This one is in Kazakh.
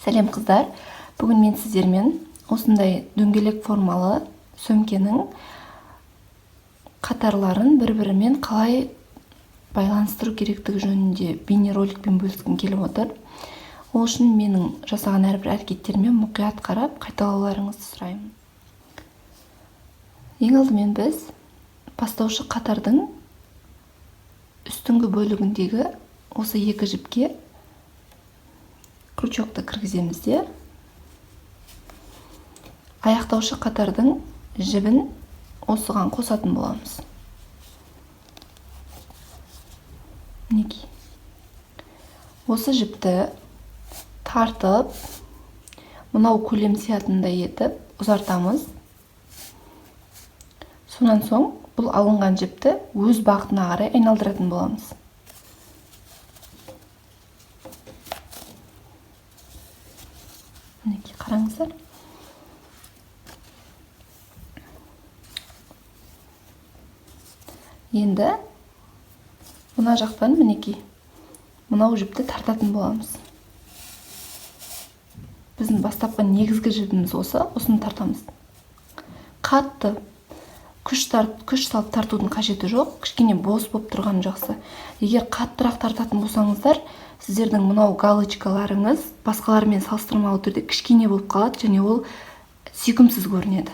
Сәлем, қыздар! Бүгін мен сіздермен осындай дөңгелек формалы сөмкенің қатарларын бір-бірімен қалай байланыстыру керектігі жөнінде бейнероликпен бөліскім келіп отыр. Ол үшін менің жасаған әрбір әрекеттеріме мұқият қарап, қайталауларыңызды сұраймын. Ең алдымен біз бастаушы қатардың үстіңгі бөлігіндегі осы екі жіпке крючокты кіргіземіз де, аяқтаушы қатардың жібін осыған қосатын боламыз. Мінекей. Осы жіпті тартып, мынау көлем сиятындай етіп ұзартамыз. Сонан соң бұл алынған жіпті өз бағытына қарай айналдыратын боламыз. Мінекей, қараңыздар. Енді мына жақтан, мінекей, мынау жіпті тартатын боламыз. Біздің бастапқы негізгі жібіміз осы, осыны тартамыз. Қатты күш салып тартудың қажеті жоқ, кішкене бос болып тұрған жақсы. Егер қаттырақ тартатын болсаңыздар, сіздердің мынау галочкаларыңыз басқалармен салыстырмалы түрде кішкене болып қалады және ол сүйкімсіз көрінеді.